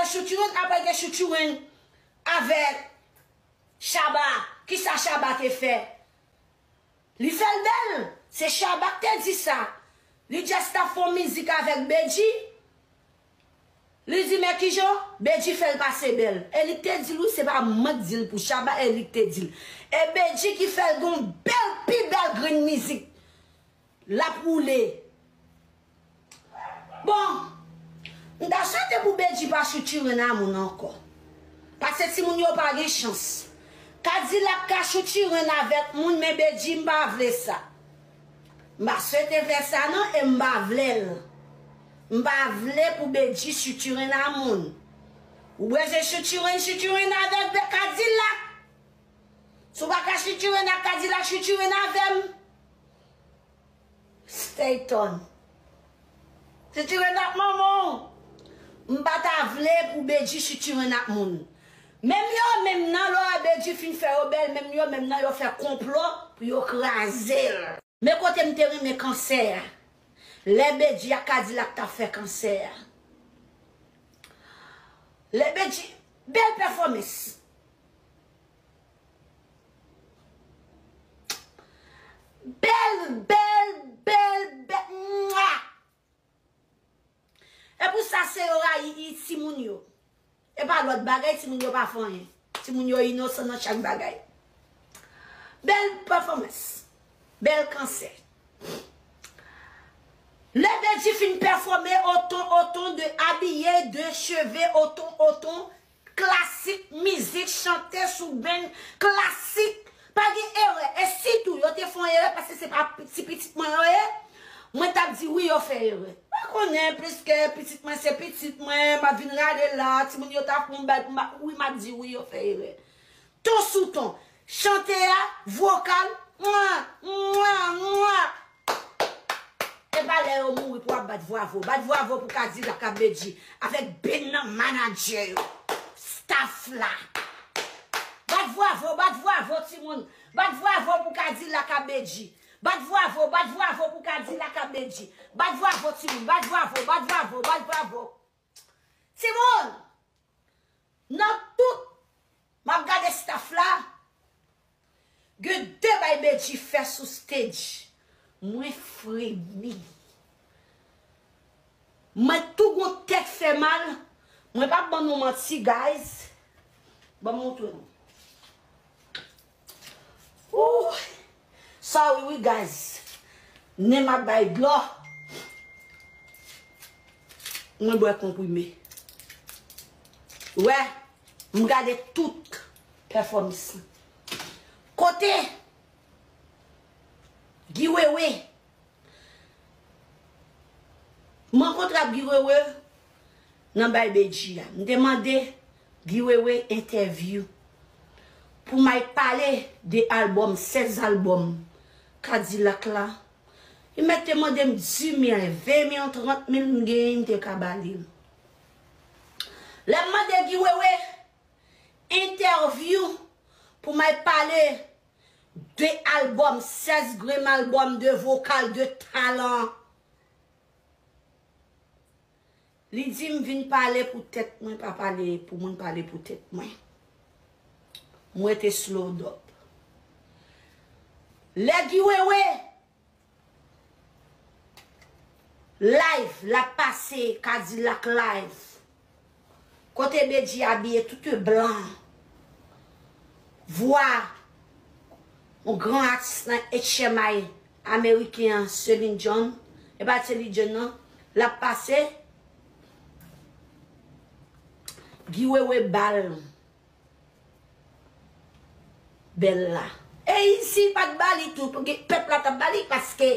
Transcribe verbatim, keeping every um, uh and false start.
Chouchouren, apre gen Chouchouren avèk Shabba. Kisa Shabba te fè? Li fè l bèl. Se Shabba k te di sa. Li just ap fè yon mizik avèk Bedji. Li di, men kijan Bedji fè l pase bèl. E li k te di l, wi, se pa mwen k di l pou Shabba, e li k te di l. E Bedji ki fè l gen yon bèl, pi bèl grenn mizik. L ap woule. Bon, m ta swete pou Bedji pa chouchouren a moun ankò. Paske timoun yo pa gen chans. Kadilak ka chouchouren avèk moun, men Bedji, m pa vle sa. M pa swete fè sa non, e m pa vle l. M pa vle pou Bedji chouchouren a moun. Ou bezwen chouchouren, chouchouren avèk Kadilak. Si w pa ka chouchouren ak Kadilak, chouchouren avè m. Stay tuned. Chouchouren ak manman w. M pa ta vle pou Bedji chouchouren ak moun. Menm yo menm nan, lè Bedji fin fè yo bèl, menm yo menm nan, yo fè konplo pou yo kraze l. Men kote m te renmen Kansè a. Lè Bedji ak Kadilak t ap fè Kansè a. Lè Bedji, bèl pèfòmans. Bèl, bèl, bèl, bèl. Mwa! E pou sa, se yo rayi timoun yo. E pa lòt bagay, timoun yo pa fè anyen. Timoun yo inosan nan chak bagay. Bèl pèfòmans. Bèl Kansè. Lè Bedji fin pèfòme, oton, oton de abiye, de cheve, oton, oton, klasik, mizik, chante sou band, klasik, pa gen erè. E sitou, yo te fè yon erè, paske se pa ti pitit mwen yo ye, mwen t ap di wi, yo fè erè. Pa konnen, piske pitit mwen se pitit mwen, m ap vin rale la, timoun yo ta fè yon bal pou m, wi, m ap di wi, yo fè erè. Ton sou ton, chante a, vokal, mwa, mwa, mwa. E pa lè yo mouri pou w ap bat vwavo. Bat vwavo pou Kadilak ak Bedji. Avèk band nan, manadjè yo, staff la. Bat vwavo, bat vwavo, timoun. Bat vwavo pou Kadilak ak Bedji. Bat vwavo, bat vwavo pou Kadilak ak Bedji. Bat vwavo, timoun. Bat vwavo, bat vwavo, bat vwavo. Timoun! Nan tout, m ap gade staff la, gen de bay Bedji fè sou stage. Mwen fremi. Mwen tou gon tèt fè mal. Mwen p ap ban nou manti, guys. Ban m montre nou. Ooh. Sorry wi, guys. Nen m ap bay dlo. Mwen bwè konprime. Wè, m gade tout pèfòmans lan. Kote Guy Wewe? M rankontre ak Guy Wewe nan bay Bedji a. M te mande Guy Wewe entèvyou pou m al pale de albòm, sèz albòm Kadilak la. Li mèt te mande m di mil, ven mil, trant mil m genyen, m te ka ba li l. Lè m mande Guy Wewe entèvyou pou m al pale de albòm, sèz grenn albòm de vokal de talan. Li di m vin pale pou tèt mwen, pa pale pou moun, pale pou tèt mwen. Mwen te slow dòp. Lè Guy Wewe live, l ap pase Kadilak live. Kote Bedji abiye tout blan. Vwa yon gran atis nan H M I ameriken an, Celine John. E pa Celine John non. L ap pase. Guy Wewe ba l bèl la. E si l pa t ba li tou, pèp la t ap ba li, paske